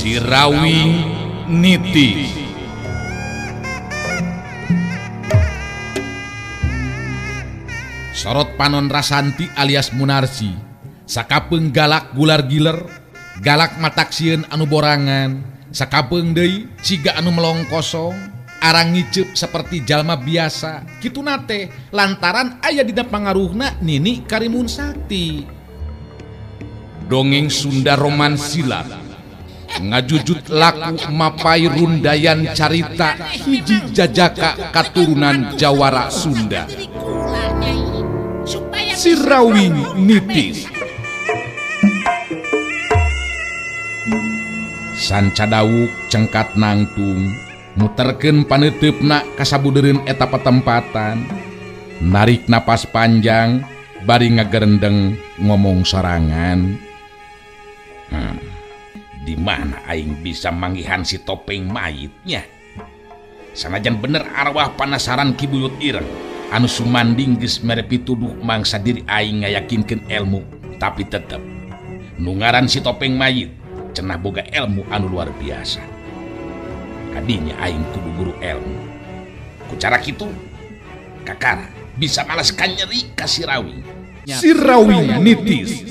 Sirawing Niti. Sorot panon Rasanti alias Munarsi sakapeung galak gular giler, galak mataksieun anu borangan, sakapeung deui ciga anu melong kosong, arang ngiceup seperti jalma biasa. Kituna teh lantaran aya dina pangaruhna Nini Karimun Sakti. Dongeng Sunda Roman Silat ngajujut laku mapai rundayan carita hiji jajaka katurunan Jawara Sunda. Sirawing Nitis. Sanca dawuk cengkat nangtung muterkeun paneuteup-na kasabudereun eta patempatan, narik napas panjang bari ngagerendeng ngomong sorangan. Di mana aing bisa manggihan si topeng mayitnya? Sanajan bener arwah panasaran Ki Buyut Ireng anu sumanding geus mere pituduh mangsa diri aing ngayakinkeun ilmu, tapi tetep nu ngaran si topeng mayit cenah boga ilmu anu luar biasa. Kadinya aing kudu guru ilmu. Ku cara kitu kakara bisa malas kanyeri ka Sirawing. Sirawing Nitis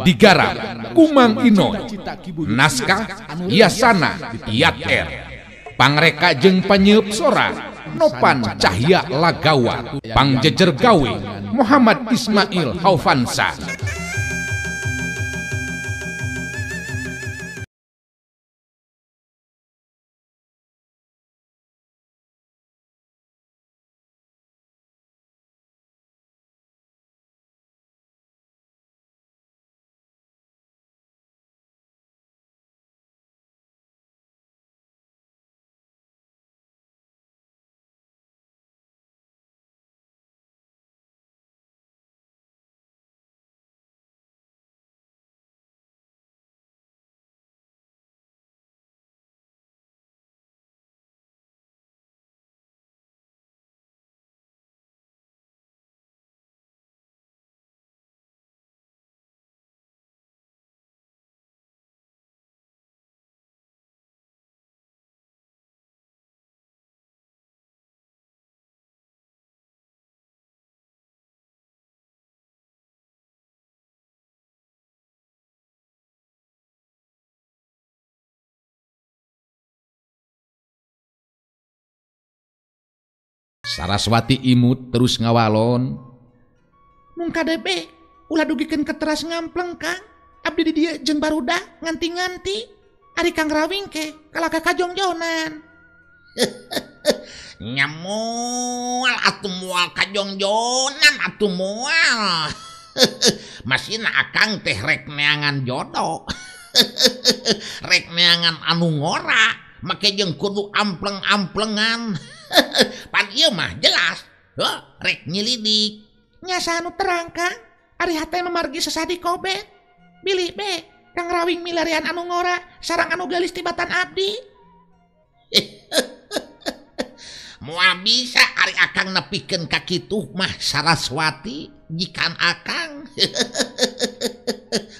digarap Kumang Inoy, naskah Yasana Yat R, pangreka jeung panyeup sora Nopan Cahya Lagawa, pangjejer gawe Muhammad Ismail Haufansa. Saraswati imut terus ngawalon. Mung kadebe ulah dugikeun keteras ngampleng Kang. Abdi di dieu jeung barudak nganti-nganti. Ari Kang Rawing ke kalah ka kajongjonan. Nya moal atuh moal kajongjonan atuh moal. Masina akang teh rek neangan jodoh. Rek neangan anu ngora, make jeung kudu ampleng-amplengan. Pan ieu mah jelas, heuh, rek nyelidik. Nya saha nu terang Kang, ari hate memargi sesadi kobet. Bilih be Kang Rawing milarian anu ngora sareng anu geulis tibatan abdi. Moal bisa ari akang nepikeun ka kitu mah Saraswati jikan akang.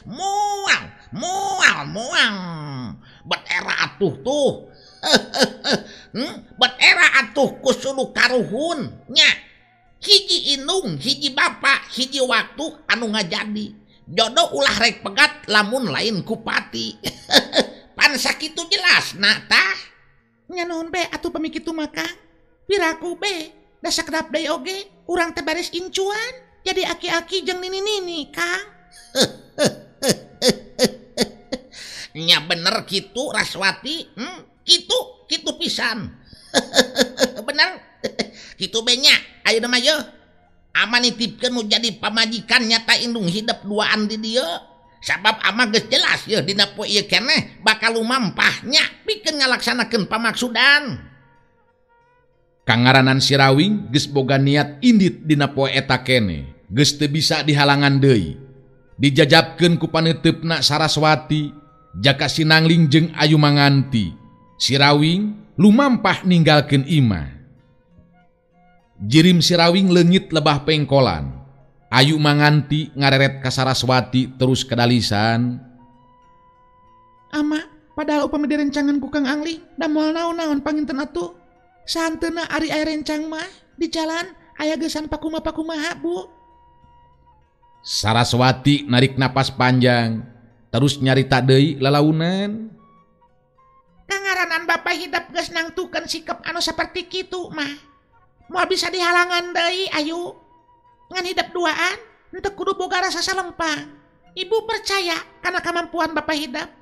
Moal, moal, moal. Bet era atuh tuh. Bet era atuh ku suluh karuhun nya. Hiji indung, hiji bapak, hiji waktu anu ngajadi. Jodoh ulah rek pegat lamun lain kupati. Pan sakitu jelas na tah. Nya nuhun be atuh pami kitu mah Kang. Piraku be da sakedap deui oge urang teh baris incuan jadi aki-aki jeung nini-nini Kang. Nya bener kitu Raswati, kitu kitu pisan. Bener kitu be nya. Ayeuna mah yeuh ama nitipkeun nu jadi pamajikan nyata indung hidep duaan di dieu. Sabab ama geus jelas yeuh dina poe ieu keneh bakal lumampah nya pikeun ngalaksanakeun pamaksudan. Kangaranan Sirawing geus boga niat indit dina poe eta keneh, geus teu bisa dihalangan deui. Dijajabkeun ku paneuteup-na Saraswati, jaka sinangling jeung Ayu Manganti. Sirawing lumampah ninggalkeun imah. Jirim Sirawing leungit lebah pengkolan. Ayu Manganti ngareret ka Saraswati terus kedalisan. Ama Padahal upami direncangan ku Kang Angling da moal naon-naon panginten atuh. Sahanteuna ari aya rencang mah di jalan aya geusan pakuma-pakumaha Bu. Saraswati narik napas panjang terus nyarita deui lalaunan. Kangaranan Bapak hidep geus nangtukeun sikap anu saperti kitu mah. Moal bisa dihalangan deui ayu. Ngan hidep duaan henteu kudu boga rasa salempang. Ibu percaya kana kamampuan Bapak hidep.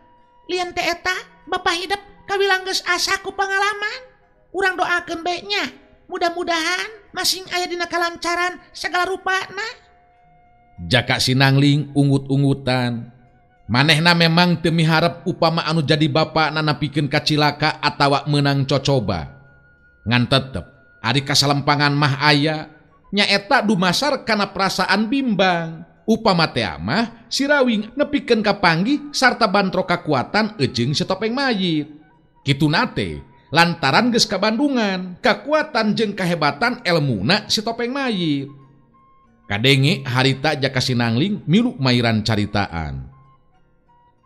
Lian teh eta Bapak hidep kawilang geus asa ku pangalaman. Urang doakeun bae nya. Mudah-mudahan masing aya dina kalancaran segala rupana. Jaka Sinangling ungut-ungutan. Manehna memang teu miharep upama anu jadi bapa nanapikeun kacilaka atawa meunang cocoba. Ngan tetep ari kasalempangan mah aya nyaeta dumasar kana perasaan bimbang. Upama teh mah si Rawing nepikeun kapanggih sarta bantrok kakuatan eujeung si topeng mayit. Kituna teh lantaran geus kabandungan kakuatan jeung kahebatan elmuna si topeng mayit. Kadenge harita Jaka Sinangling milu mairan caritaan.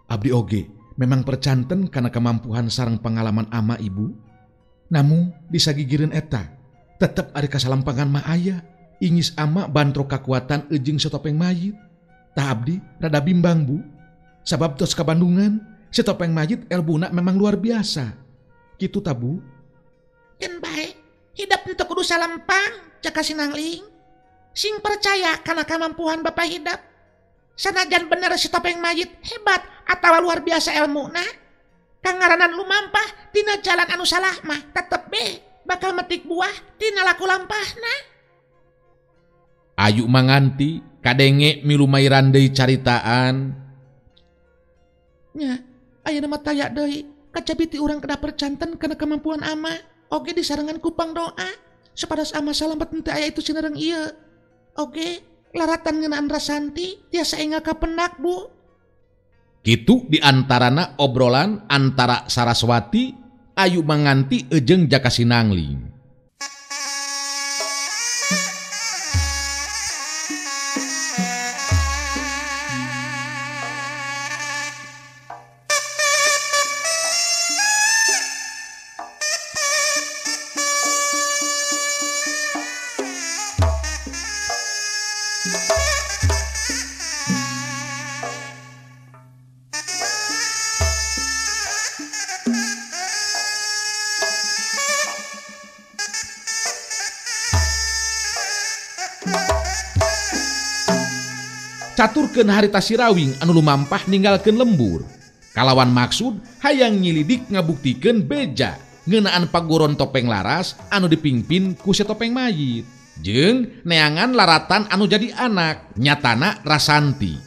Abdi oge memang percanten karena kemampuan sareng pengalaman ama ibu. Namun disagigireun eta tetep ari kasalampangan mah aya ingis ama bantrok kakuatan eujeung si topeng mayit. Tah abdi rada bimbang Bu. Sabab tos kabandungan si topeng mayit elmuna memang luar biasa. Kitu ta Bu? Keun bae hidep teu kudu salempang Jaka Sinangling. Sing percaya kana kemampuan Bapak hidep. Sanajan bener si topeng mayit hebat atawa luar biasa elmuna, kangaranan lumampah tina jalan anu salah mah tetep be bakal metik buah tina laku lampahna. Ayu manganti kadenge milu mairan deui caritaan. Nya, ayeuna mah taya deui kacabi ti urang kedah percanten kana kemampuan ama, oge disarengan ku pangdoa supados ama salamet henteu aya itu sinereng ieu. Oge laratan ngeunaan Rasanti tiasa enggal kapendak Bu. Kitu diantarana obrolan antara Saraswati, Ayu Manganti eujeung Jaka Sinangling. Caturkeun harita si Rawing anu lumampah ninggalkeun lembur. Kalawan maksud hayang nyilidik ngabuktikeun beja ngeunaan paguron topeng laras anu dipingpin ku si topeng mayit. Jeung neangan laratan anu jadi anak nyatana Rasanti.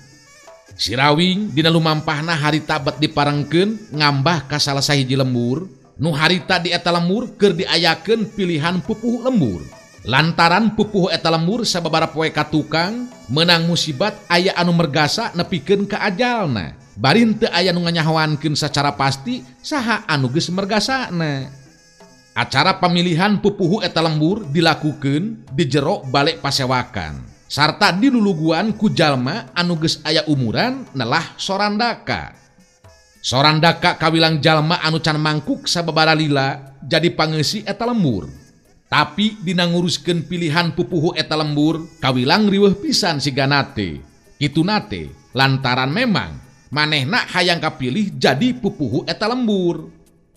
Si Rawing dina lumampahna harita bet diparengkeun ngambah ka salah sahiji lembur, nu harita di eta lembur keur diayakeun pilihan pupuh lembur. Lantaran pupuh eta lembur sababaraha poe ka tukang meunang musibat aya anu mergasa nepikeun ka ajalna. Bari henteu aya nu nganyahoankeun sacara pasti saha anu geus mergasana. Acara pamilihan pupuhu eta lembur dilakukeun di jero bale pasewakan sarta diluluguan ku jalma anu geus aya umuran nelah sorandaka. Sorandaka kawilang jalma anu can mangkuk sababaraha lila jadi pangeusi eta lembur. Tapi dina nguruskeun pilihan pupuhu eta lembur kawilang riweuh pisan siganate. Kitu nate lantaran memang manehna hayang kapilih jadi pupuhu eta lembur.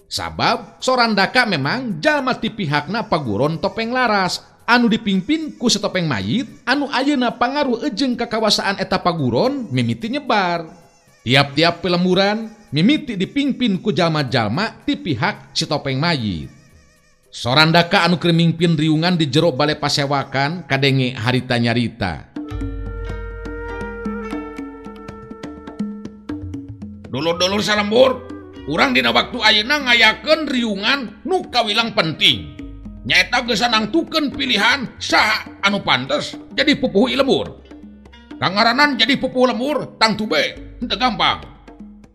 Sabab sorandaka memang jalma ti pihakna paguron topeng laras anu dipimpin ku si topeng mayit anu ayeuna pangaruh eujeung kakawasaan eta paguron mimiti nyebar. Tiap-tiap pelemburan mimiti dipimpin ku jalma-jalma ti pihak si topeng mayit. Sorandaka anu keur mingpin riungan di jero bale pasewakan kadenge harita nyarita. Dulur-dulur salembur, urang dina waktu ayeuna ngayakeun riungan nu kawilang penting. Nyaeta geus nangtukeun pilihan saha anu pantes jadi pupuh lembur. Kangaranan jadi pupuh lembur tangtu be henteu gampang.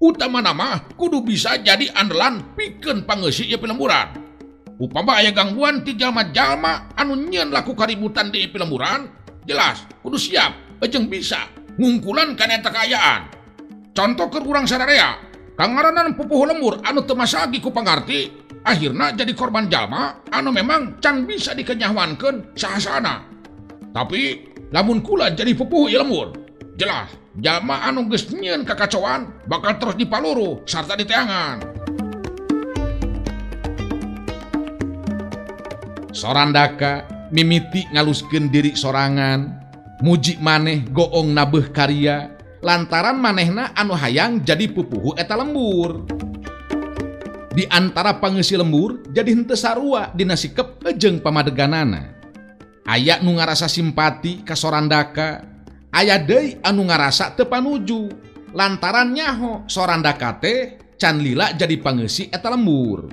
Utamana mah kudu bisa jadi andalan pikeun pangeusi ieu pilemburan. Upama aya gangguan ti jalma-jalma anu nyieun laku kaributan di pilemburan, jelas kudu siap jeung bisa ngungkulan kana eta kaayaan. Contoh keur urang sararea, Kangaranan pupuh lembur anu teu masagi ku pangarti, akhirna jadi korban jalma anu memang can bisa dikenyawankeun sahasana. Tapi lamun kula jadi pupuh ieu lembur, jelas jalma anu geus nyieun kakacauan bakal terus dipaluruh sarta diteangan. Sorandaka mimiti ngaluskeun diri sorangan, muji maneh goong nabeuh karya lantaran manehna anu hayang jadi pupuhu eta lembur. Di antara pangeusi lembur jadi henteu sarua dina sikep jeung pamadeganana. Aya nu ngarasa simpati ka Sorandaka, aya deui anu ngarasa teu panuju lantaran nyaho Sorandaka teh can lila jadi pangeusi eta lembur.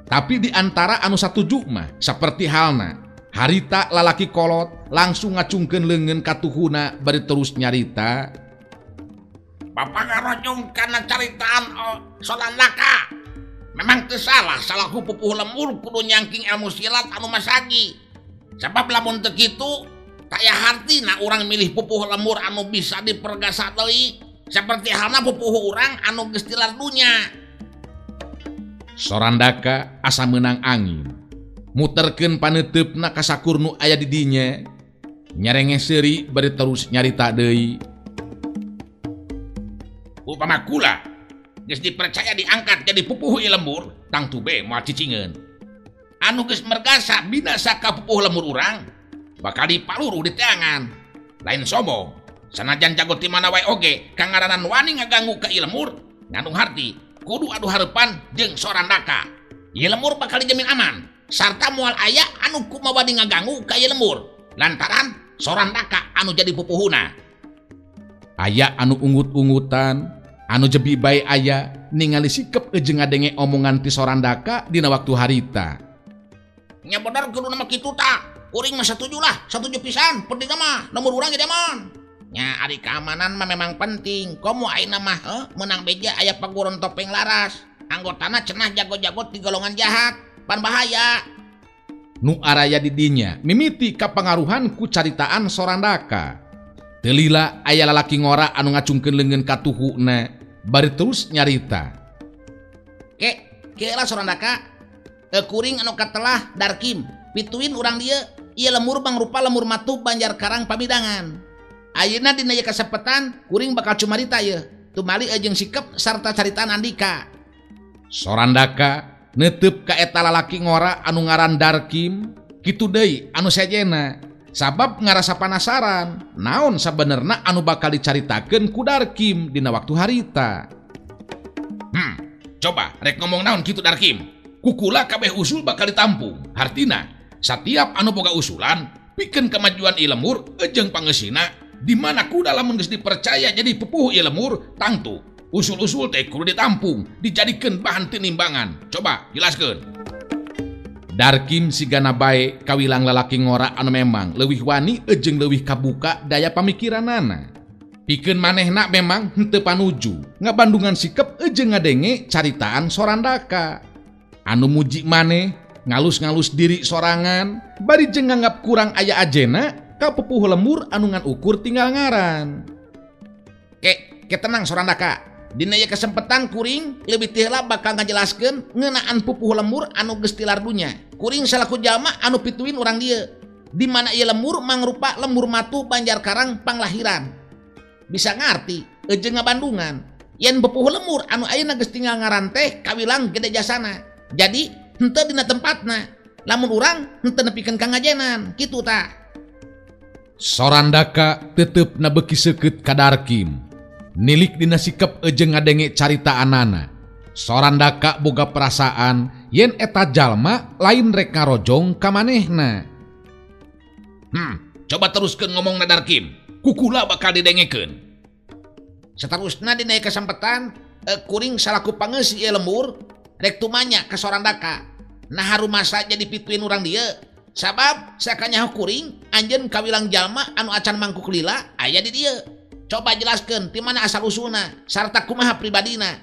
Tapi di antara anu satuju mah saperti halna harita lalaki kolot langsung ngacungkeun leungeun ka tuhuna bari terus nyarita. Bapak ngarojong kana caritaan Sorandaka. Memang teu salah salaku pupuh lembur kudu nyangking ilmu silat anu masagi. Sebab lamun teu kitu taya hartina urang milih pupuh lembur anu bisa dipergasa deui seperti halna pupuh urang anu geus tilar dunya. Sorandaka asa meunang angin. Muterkeun paneuteup-na ka sakur nu aya di dinya. Nyerenge seuri bari terus nyarita deui. Upama kula geus dipercaya diangkat jadi pupuh ieu lembur, tangtu be moal cicingeun. Anu geus mergasa binasa ka pupuh lembur urang, bakal dipaluruh di teangan. Lain sombong, sanajan jago ti mana wae oge, kangaranan wani ngaganggu ka ieu lembur, ngandung harti, kudu adu hareupan jeung Sorandaka. Ieu lembur bakal dijamin aman, sarta moal aya anu kumaha wani ngaganggu ka ieu lembur, lantaran Sorandaka anu jadi pupuhuna. Aya anu ungut-ungutan, anu jebi bae aya ningali sikep jeung ngadenge omongan ti Sorandaka dina waktu harita. Nya bener kudu nama kitu ta. Kuring mah satuju lah, satuju pisan, penting mah nomor urang jadi aman. Nya ari keamanan mah memang penting. Komo ayeuna mah meunang beja aya paguron topeng laras. Anggotana cenah jago-jago ti golongan jahat, pan bahaya. Nu araya di dinya mimiti kapangaruhan ku caritaan Sorandaka. Teu lila aya lalaki ngora anu ngacungkeun leungeun ka tuhuna bari terus nyarita. Ke, keula Sorandaka, kuring anu katelah Darkim, pituin urang dieu, ieu lemur mangrupa lemur matu Banjar Karang Pamidangan. Ayeuna dina ieu kasepetan kuring bakal cumarita ieu, tumali jeung sikep sarta caritaan Andika. Sorandaka neuteub ka eta lalaki ngora anu ngaran Darkim, kitu deui anu sejena. Sabab ngarasa panasaran naon sabenerna anu bakal dicaritakeun ku Darkim dina waktu harita. Coba rek ngomong naon kitu Darkim. Kukula kabeh usul bakal ditampung. Hartina satiap anu boga usulan pikeun kemajuan ieu lembur jeung pangeusina di mana kuda lamun geus dipercaya jadi pupuh ieu lembur tangtu usul-usul teh kudu ditampung dijadikeun bahan tinimbangan. Coba jelaskeun. Darkim sigana bae kawilang lalaki ngora anu memang leuwih wani jeung leuwih kabuka daya pamikiranana. Pikeun manehna memang henteu panuju ngabandungan sikep jeung ngadenge caritaan Sorandaka. Anu muji maneh ngalus-ngalus diri sorangan bari jeung nganggap kurang aya ajena ka pupuh lembur anu ngan ukur tinggal ngaran. Ke, ke tenang Sorandaka. Dina ieu kesempatan kuring leuwih ti heula bakal ngajelaskeun ngeunaan pupuh lembur anu geus tilar dunya. Kuring salaku jalma anu pituin urang dieu. Di mana ieu lembur mangrupa lembur matu Banjar Karang panglahiran. Bisa ngarti jeung ngabandungan. Yen pupuh lembur anu ayeuna geus tinggal ngaran teh kawilang gede jasana. Jadi henteu dina tempatna. Lamun urang henteu nepikeun ka ngajenan, kitu tah. Sorandaka teuteup na beuki seukeut ka Darkim. Nilik dina sikep jeung ngadenge caritaanana. Sorandaka boga perasaan yen eta jalma lain rek ngarojong ka manehna. Coba teruskeun ngomongna Darkim. Kukula bakal didengekeun. Saterusna dina kesempatan kuring salaku pangeusi ieu lembur rek tumanya ka Sorandaka. Nah harumasa jadi pituin urang dieu. Sabab sakanyaho kuring anjeun kawilang jalma anu acan mangkuk lila aya di dieu. Coba jelaskeun ti mana asal usulna sarta kumaha pribadina.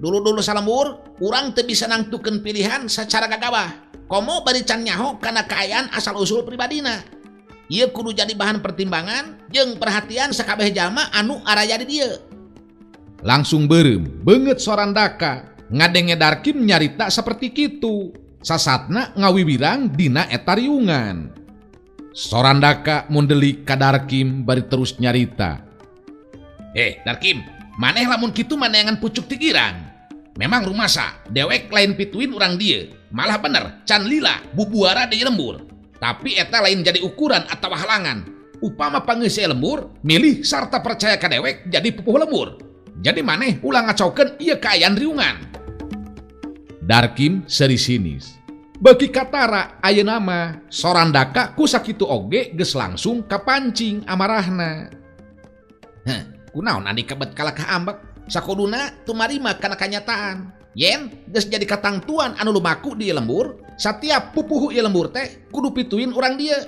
Dulu-dulu salembur urang teu bisa nangtukeun pilihan sacara gagabah. Komo bari can nyaho kana kaayaan asal usul pribadina. Ieu kudu jadi bahan pertimbangan jeung perhatian sakabeh jalma anu araya di dieu. Langsung beureum beungeut Sorandaka ngadenge Darkim nyarita seperti kitu. Sasatna ngawiwirang dina eta riungan. Sorandaka mundelik ka Darkim bari terus nyarita. Darkim, maneh lamun kitu maneangan pucuk tigiran. Memang rumasa, dewek lain pituin urang dieu. Malah bener, can lila bubuara di lembur. Tapi eta lain jadi ukuran atau halangan. Upama pangeuseu lembur, milih sarta percaya ka dewek jadi pupuh lembur. Jadi maneh ulah ngacaukeun ieu kaayaan riungan. Darkim seri sinis. Bagi katara ayeuna mah Sorandaka ku sakitu oge geus langsung kapancing amarahna. Heh, kunaon Andika bet kalakah ambek? Sakuduna tumarima kana kanyataan. Yen geus jadi katangtuan anu lumaku di lembur, satiap pupuhu ieu lembur teh kudu pituin urang dieu.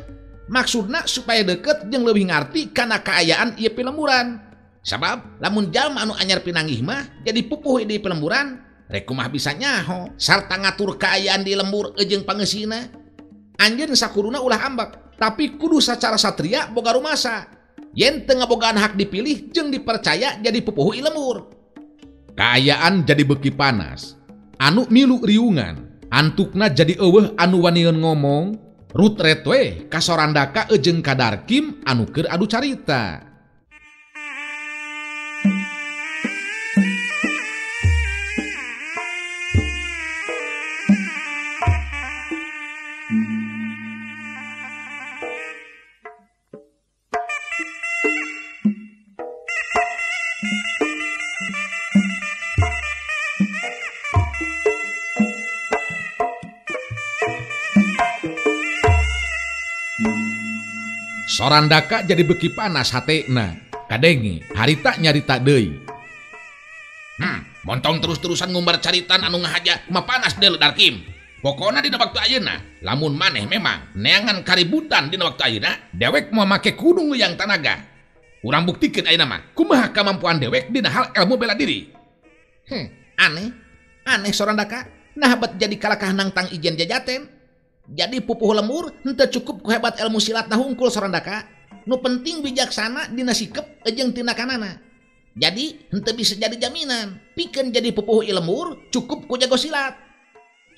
Maksudna supaya deket jeung leuwih ngarti kana kaayaan ieu pilemburan. Sabab lamun jalma anu anyar pinanggih mah jadi pupuh di pilemburan, rek kumaha bisa nyaho sarta ngatur kaayaan di lembur jeung pangeusina. Anjeun sakuduna ulah ambek, tapi kudu sacara satria boga rumasa. Yen teu ngabogaan hak dipilih jeung dipercaya jadi pupuhu ieu lembur. Kaayaan jadi beuki panas. Anu milu riungan, antukna jadi eueuh anu waniun ngomong, rutret we ka Sorandaka jeung ka Darkim anu keur adu carita. Sorandaka jadi beuki panas hatena. Kadenge harita nyarita deui. Montong terus-terusan ngumbar caritan anu ngahaja mah panas deui Darkim. Pokona dina waktu ayeuna, lamun maneh memang neangan kaributan dina waktu ayeuna, dewek moal make kudu nguyang tanaga. Urang buktikeun ayeuna mah kumaha kamampuan dewek dina hal ilmu bela diri. Aneh. Aneh Sorandaka. Nah bet jadi kalakah nangtang ijen jajaten. Jadi pupuh lembur henteu cukup ku hebat ilmu silat hungkul Sorandaka. Nu penting bijaksana dina sikep jeung tindakanana. Jadi henteu bisa jadi jaminan pikeun jadi pupuh lembur cukup ku jago silat.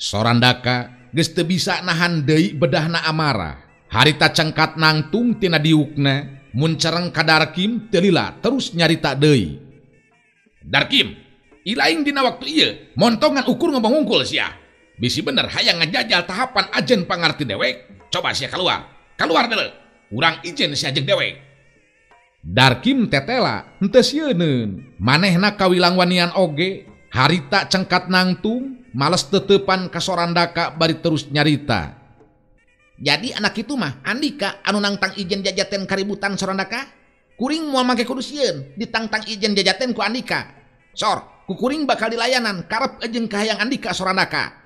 Sorandaka geus teu bisa nahan deui bedahna amarah. Harita cengkat nangtung tina diukna, mun cereng ka Darkim teu lila terus nyarita deui. Darkim, ilaing dina waktu ieu montongan ukur ngomong hungkul sia. Bisi bener hayang ngajajal tahapan ajen pangarti dewek, coba sia keluar. Keluar deuleu. Urang ijen sia jeung dewek. Darkim tetela henteu sieuneun. Manehna kawilang wanian oge, harita cengkat nangtung, males teteupan ka Sorandaka bari terus nyarita. Jadi anak itu mah Andika anu nangtang ijen jajaten kaributan Sorandaka, kuring moal make kudu sieun ditangtang ijen jajaten ku Andika. Sor, ku kuring bakal dilayanan karep jeung kahayang Andika Sorandaka.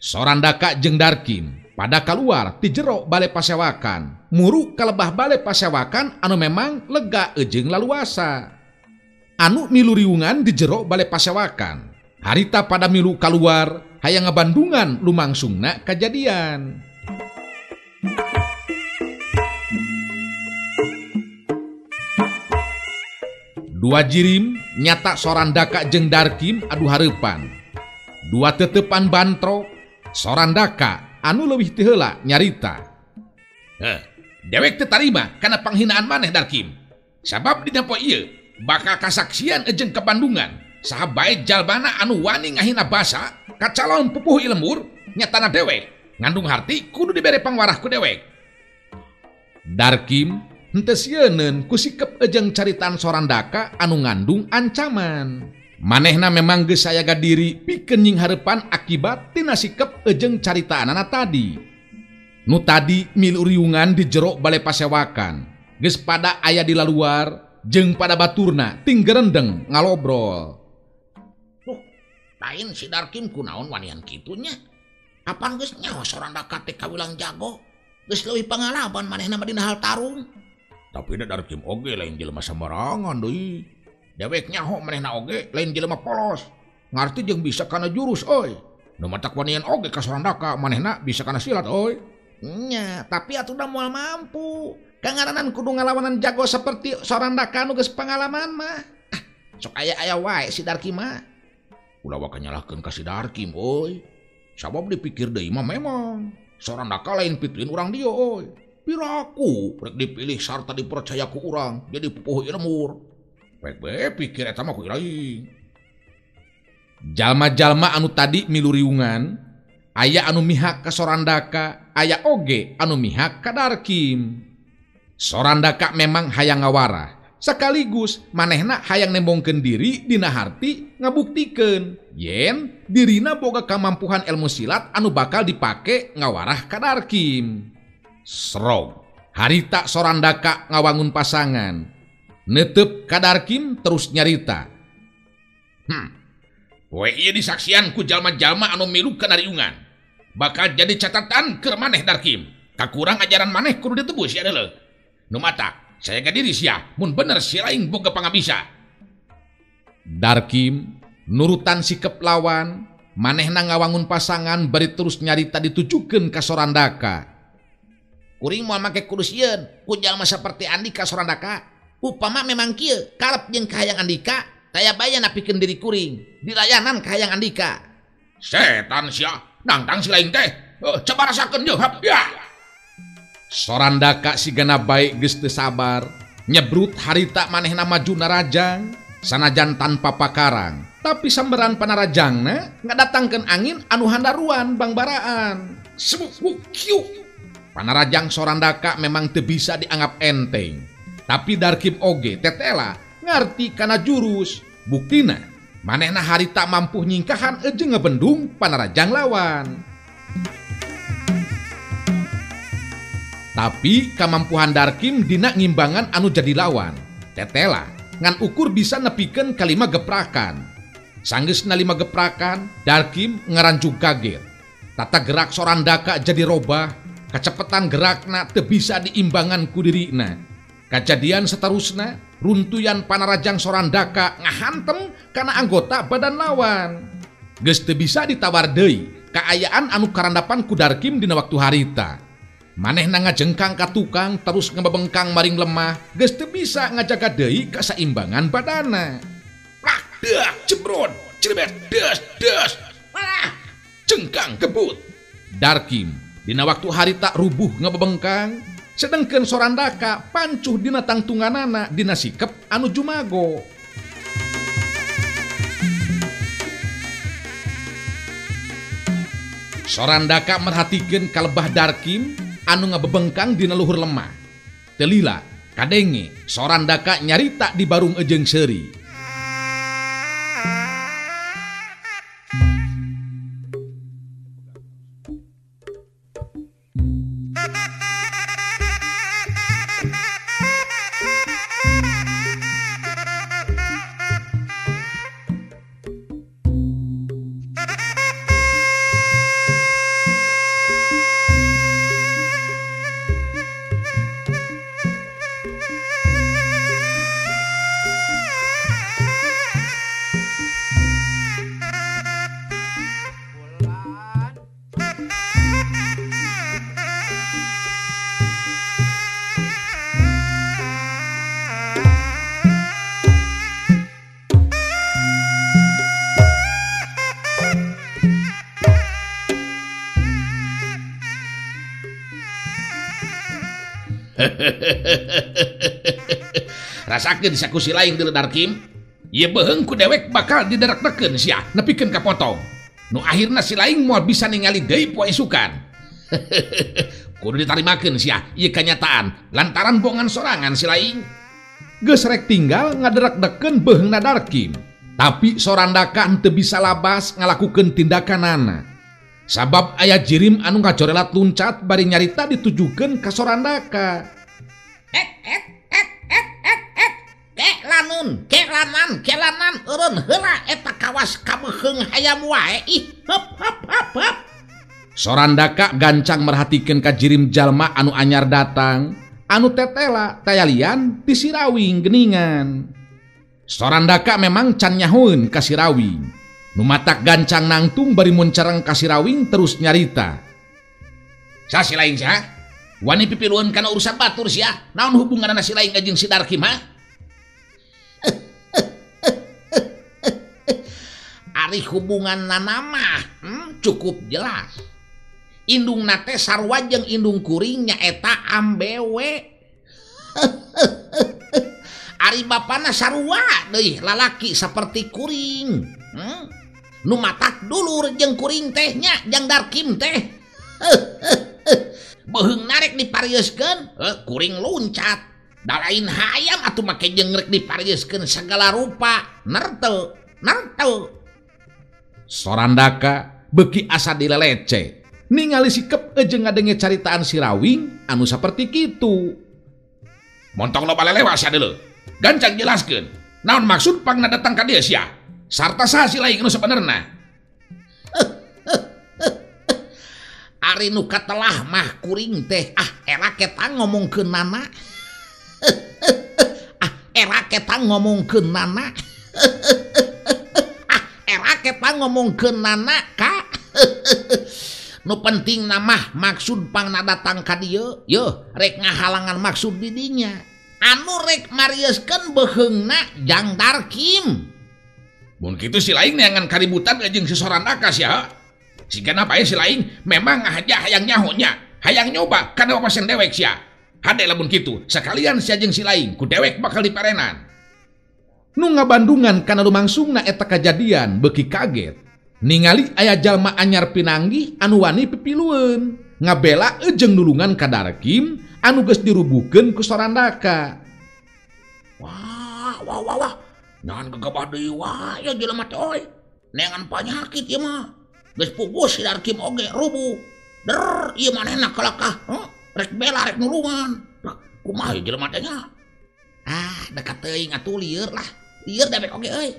Sorandaka jeung Darkim pada keluar ti jero bale pasewakan, muru kalebah bale pasewakan anu memang lega jeung laluasa. Anu milu riungan di jero bale pasewakan. Harita pada milu keluar hayang ngabandungan lumangsungna kajadian. Dua jirim nyata Sorandaka jeung Darkim adu hareupan. Dua tetepan bantrok Sorandaka anu leuwih ti heula nyarita. Dewek teu tarima kana panghinaan maneh Darkim. Sabab dina poe ieu bakal kasaksian jeung kebandungan saha bae jalmana anu wani ngahina basa ka calon pupuh lembur nyatana dewek ngandung harti kudu dibere pangwarah ku dewek. Darkim henteu sieuneun ku sikep jeung caritaan Sorandaka anu ngandung ancaman. Manehna memang geus sayaga diri pikeun nying hareupan akibat tina sikep jeung caritaanana tadi. Nu tadi milu riungan di jero bale pasewakan, geus pada aya di laluar jeung pada baturna tinggerendeng ngalobrol. Lain si Darkim kunaon wanian kitunya. Apan geus nyaho Sorandaka teh kawilang jago, geus leuwih pangalaman manehna mah dina hal tarung. Tapi da Darkim oge lain jelema sembarangan deui. Dewek nyaho manehna oge lain jelema polos. Ngarti jeung bisa kana jurus euy. Nu matak wanian oge ka Sorandaka manehna bisa kana silat euy. Nya, tapi atuh da moal mampu. Kangaranan kudu ngalawanan jago seperti Sorandaka nu geus pangalaman mah. Ah, Sok aya-aya wae si Darkim mah. Ulah waka nyalahkeun ka si Darkim euy. Sabab dipikir deui mah memang Sorandaka lain pituin urang dieu euy. Piraku rek dipilih sarta dipercaya ku urang jadi pupuhu lembur. Pek bae pikir eta mah ku iraing. Jalma-jalma anu tadi milu riungan, aya anu mihak ka Sorandaka, aya oge anu mihak ka Darkim. Sorandaka memang hayang ngawarah, sekaligus manehna hayang nembongkeun diri dina harti ngabuktikeun yen dirina boga kamampuhan ilmu silat anu bakal dipake ngawarah ka Darkim. Srog, harita Sorandaka ngawangun pasangan, netep ka Darkim terus nyarita. Poe ieu disaksian ku jalma-jalma anu milu kana riungan. Bakal jadi catatan keur maneh Darkim. Kakurang ajaran maneh kudu ditebus ya deuleu. Nu matak, saya gadiri sia, mun bener si laing boga pangabisa. Darkim nurutan sikep lawan, manehna ngawangun pasangan bari terus nyarita ditujukeun ka Sorandaka. Kuring moal make kudu sieun ku jalma saperti Andika Sorandaka. Upama memang kieu karep jeung kahayang Andika, taya baya napikeun diri kuring, dilayanan kahayang Andika. Setan sia, nangtang si laing teh. Coba rasakeun jeung hap ya. Sorandaka sigana bae geus teu sabar, nyebrut harita manehna maju narajang, sanajan tanpa pakarang, tapi samberan panarajangna ngadatangkeun angin anu handaruan bangbaraan. Sebuk kiu. Panarajang Sorandaka memang teu bisa dianggap enteng, tapi Darkim oge tetela ngarti kana jurus. Buktina manehna harita mampu nyingkahan jeung ngebendung panarajang lawan. Tapi kamampuhan Darkim dina ngimbangan anu jadi lawan. Tetela ngan ukur bisa nepikeun kalima geprakan. Sanggeusna 5 geprakan, Darkim ngaranjug kaget. Tata gerak Sorandaka jadi robah, kacepetan gerakna teu bisa diimbangan ku dirina. Kajadian seterusna, runtuyan panarajang Sorandaka ngahantem kana anggota badan lawan. Geus teu bisa ditawar deui kaayaan anu karandapan ku Darkim dina waktu harita. Manehna ngajengkang ka tukang terus ngebebengkang maring lemah, geus teu bisa ngajaga deui kasaimbangan badana. Plak, dak, jebrot, jrebet, des, des. Wah, jengkang kebut. Darkim dina waktu harita rubuh ngebebengkang, sedengkeun Sorandaka pancuh dina tangtunganana dina sikep anu jumago. Sorandaka merhatikeun kalebah Darkim anu ngebebengkang dina luhur lemah. Telila kadenge Sorandaka nyarita di barung ejeng seuri. Rasakeun saku si lain deuleu Darkim. Ieu beuheung ku dewek bakal diderak-dekeun sia nepikeun ka potong. Nu akhirna si lain moal bisa ningali deui poe isukan. Kudu ditarimakeun sia ieu kanyataan lantaran bongan sorangan si lain. Geus rek tinggal ngaderak-dekeun beuheungna Darkim. Tapi Sorandaka henteu bisa labas ngalakukeun tindakanana. Sabab aya jirim anu ngajorelat luncat bari nyarita ditujukeun ka Sorandaka. Et et et et et et kelanan kelanan kelanan eureun heula eta kawas kabeuheung hayam wae ih hop hop hop hop. Sorandaka gancang merhatikeun ka jirim jalma anu anyar datang, anu tetela tayalian ti Sirawing geuningan. Sorandaka memang can nyahoeun ka Sirawing. Nu matak gancang nangtung bari muncereng ka Sirawing terus nyarita. Sa si lain sia? Wani pipilueun kana urusan batur sia? Naon hubunganna si lain jeung si Darkim ha? Ari hubungan mah cukup jelas. Indungna teh sarua jeung indung kuring nyaeta ambewe. Ari bapana sarua deui lalaki saperti kuring. Nu matak dulur jeung kuring teh nya jang Darkim teh. Beuheung narek diparieuskeun, kuring luncat. Da lain hayam atuh make jeung rek diparieuskeun sagala rupa. Nerte, nerte. Sorandaka beuki asa dilelece. Ningali sikep jeung ngadenge caritaan si Rawing anu saperti kitu. Montong loba lelewa sia deuleu. Gancang jelaskeun. Naon maksud pangna datang ka dieu sia? Sarta saha si laing anu sabenerna? Ari nu katelah mah kuring teh ah era eta ngomongkeun nana. Ah era eta ngomongkeun nana. Ah era eta ngomongkeun nana ka. Nu penting namah maksud pangna datang ka dieu yeuh rek ngahalangan maksud didinya. Anu rek marieuskeun beuheungna jang Darkim. Mun kitu si laing neangan kaributan jeung si Sorandaka sia. Sigana bae si laing memang ngahaja hayang nyaho nya, hayang nyoba kana wawasan dewek sia. Hade lamun kitu, sakalian sia jeung si laing ku dewek bakal diparenan. Nu ngabandungan kana lumangsungna eta kajadian beuki kaget. Ningali aya jalma anyar pinanggih anu wani pipilueun, ngabela jeung nulungan ka Darkim anu geus dirubuhkeun ku Sorandaka. Wah, wah, wah, wah. Ngan gegabah deui wae jelema teh euy. Neangan panyakit ieu mah. Geus pugus si Darkim oge rubuh. Der ieu manehna kalakah, rek bela rek nulungan. Kumaha ieu jelema teh nya? Ah, dekat teuing atuh lieur lah. Lieur dewek oge euy.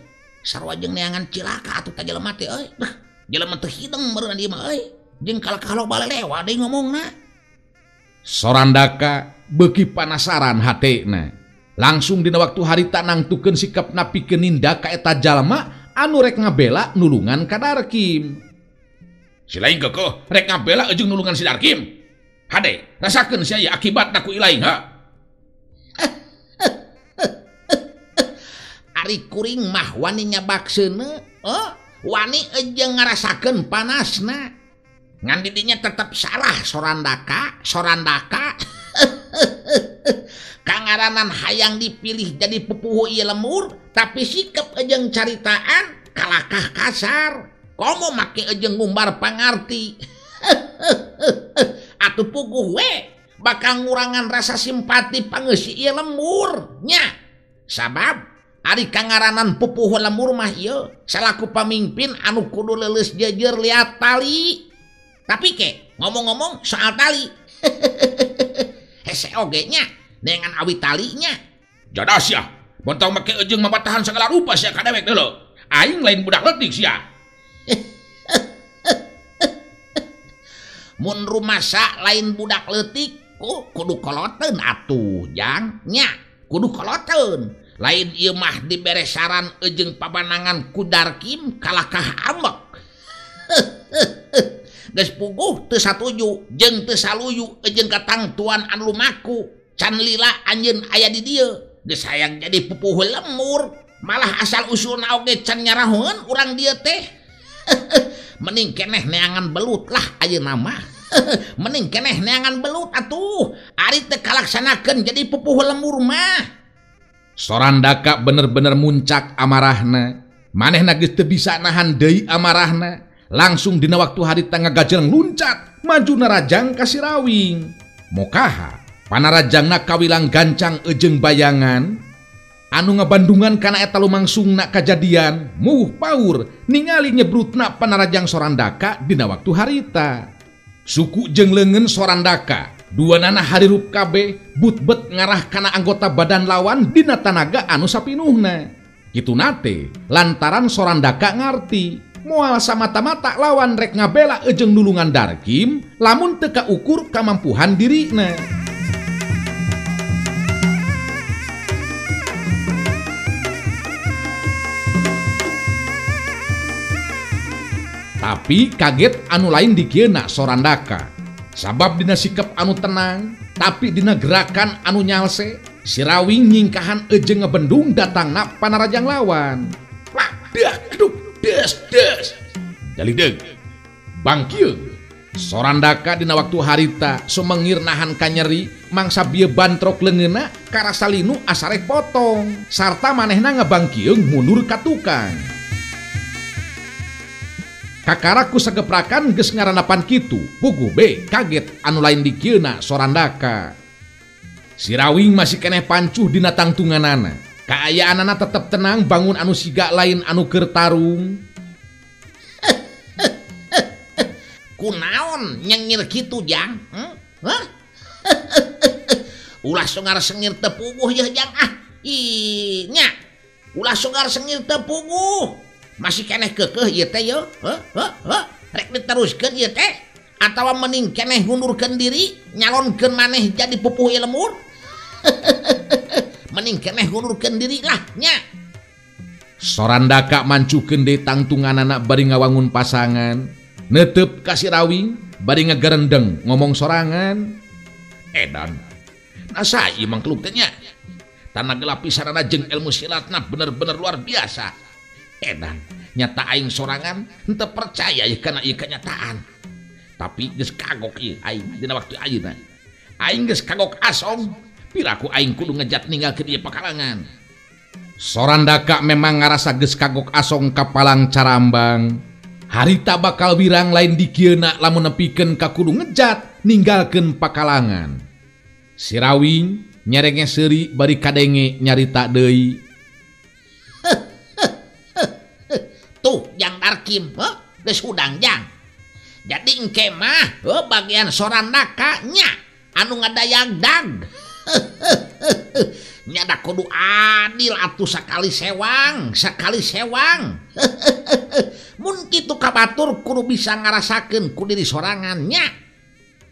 Sarua jeung neangan cilaka atuh ta jelema teh euy. Duh, jelema teu hideng meureun ieu mah euy. Jeung kalakah loba lelewa deui ngomongna. Sorandaka beuki panasaran hatena. Langsung dina waktu harita nangtukeun sikapna pikeun nindak ka eta jalma anu rek ngabela nulungan ka Darkim. Si laing kekeuh rek ngabela jeung nulungan si Darkim. Hade, rasakeun sia ieu akibatna ku ilaing ha. Ari kuring mah wani nyabak seuneu, wani jeung ngarasakeun panasna. Ngan didinya tetep salah Sorandaka, Sorandaka. Kangaranan hayang dipilih jadi pupuhu ieu lemur, tapi sikep jeung caritaan kalakah kasar. Komo make jeung ngumbar pangarti. Atuh puguh we bakal ngurangan rasa simpati pangeusi ieu lemur nya. Sabab ari kangaranan pupuhu lemur mah ieu salaku pamimpin anu kudu leuleus jeujeur liat tali. Tapi ke ngomong-ngomong soal tali. Hese oge nya dengan awi talinya. Jadah sia, bontong make jeung mamatahan segala rupa sia ka dewek deuleu. Aing lain budak leutik sia. Mun rumasa lain budak leutik kudu koloteun atuh jang nya, kudu koloteun. Lain ieu mah dibere saran jeung pabanangan ku Darkim kalakah ambek. Geus puguh teu satuju jeung teu saluyu jeung katangtuan anu lumaku. Can lila anjeun aya di dieu. Geus hayang jadi pupuhu lemur, malah asal usulna oge can nyarahoeun urang dieu teh. Mending keneh neangan belut lah ayeuna mah. Mending keneh neangan belut atuh. Ari teu kalaksanakeun jadi pupuhu lemur mah. Sorandaka bener-bener muncak amarahna. Manehna geus teu bisa nahan deui amarahna. Langsung dina waktu harita ngagajeleng luncat maju narajang ka si Rawing. Mokaha panarajangna kawilang gancang ejeng bayangan anu ngabandungan kana eta lumangsungna kajadian muh paur ningali nyebrutna panarajang Sorandaka dina waktu harita. Suku jeung leungeun Sorandaka dua nana harirup kabeh butbet ngarah kana anggota badan lawan dina tanaga anu sapinuhna. Kitu nate lantaran Sorandaka ngarti moal samata-mata lawan rek ngabela ejeng nulungan Darkim lamun teu kaukur kamampuhan dirina. Tapi kaget anu lain dikieuna Sorandaka. Sabab dina sikap anu tenang, tapi dina gerakan anu nyalse, si Rawing nyingkahan ejeng ngebendung datangna panarajang lawan. Wah, dah, aduh, Des des. Jalideg. Bangkieung. Sorandaka dina waktu harita sumengir nahan kanyeri mangsa bieu bantrok leungeunna karasa linu asarek potong sarta manehna ngabangkieung mundur ka tukang. Kakara ku sageprakan geus ngarandapan kitu, puguh be kaget anu lain dikieuna Sorandaka. Sirawing masih keneh pancuh dina tangtunganana. Kaayaanana tetep tenang bangun anu siga lain anu keur tarung. Kunaon nyengir kitu jang? Hah? Ulah songar sengir teu puguh yeuh jang ah. Ih nya. Ulah songar sengir teu puguh. Masih keneh keukeuh ieu teh yeuh. Heuh heuh heuh. Rek diteruskeun ieu teh atawa mending keneh ngundurkeun diri, nyalonkeun maneh jadi pupuh ieu lemur. Mending keneh ngundurkeun diri lah nya. Sorandaka mancukeun deui tangtunganana bari ngawangun pasangan. Netep ka Sirawing bari ngagerendeng ngomong sorangan. Edan. Nasa ieu mangkluk teh nya. Tanah gelap pisanana jeung ilmu silatna bener-bener luar biasa. Edan, nyata aing sorangan henteu percaya ieu kana ieu kenyataan. Tapi geus kagok ieu aing dina waktu ayeuna. Aing geus kagok asong, piraku aing kudu ngejat ninggalkeun ieu pakalangan. Sorandaka memang ngarasa geus kagok asong ka palang carambang. Harita bakal wirang lain dikieuna lamun nepikeun ka kudu ngejat ninggalkeun pakalangan. Sirawing nyerenge seuri bari kadenge nyarita deui. Tuh jang Darkim, heuh, geus hudang jang. Jadi engke mah heuh bagian Sorandaka nya anu ngadayagdag. Nya da kudu adil atuh sakali sewang, sakali sewang. Mun kitu kabatur kudu bisa ngarasakeun ku diri sorangan nya.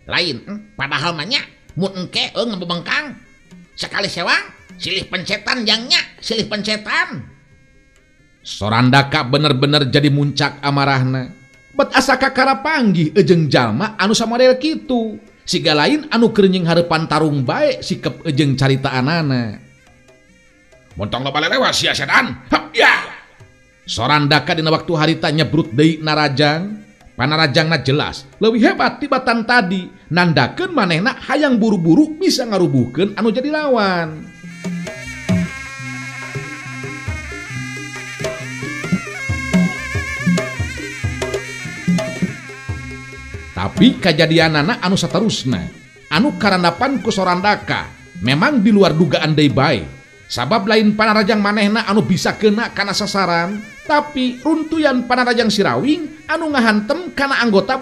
Lain padahal mah nya mun engke ngebebengkang sakali sewang silih pencetan jang nya, silih pencetan. Sorandaka bener-bener jadi muncak amarahna. Bet asa kakara panggih ejeng jalma anu samodel kitu. Siga lain anu keur nying hareupan tarung bae sikep ejeng caritaanana. Montong loba lelewas sia setan. Hap ya. Sorandaka dina waktu harita nyebrut deui narajang. Panarajangna jelas leuwih hebat tibatan tadi, nandakeun manehna hayang buru-buru bisa ngarubuhkeun anu jadi lawan. Tapi kajadianana anu saterusna, anu karandapan ku Sorandaka memang di luar dugaan deui bae. Sabab lain panarajang manehna anu bisa kena kana sasaran, tapi runtuyan panarajang Sirawing anu ngahantem kana anggota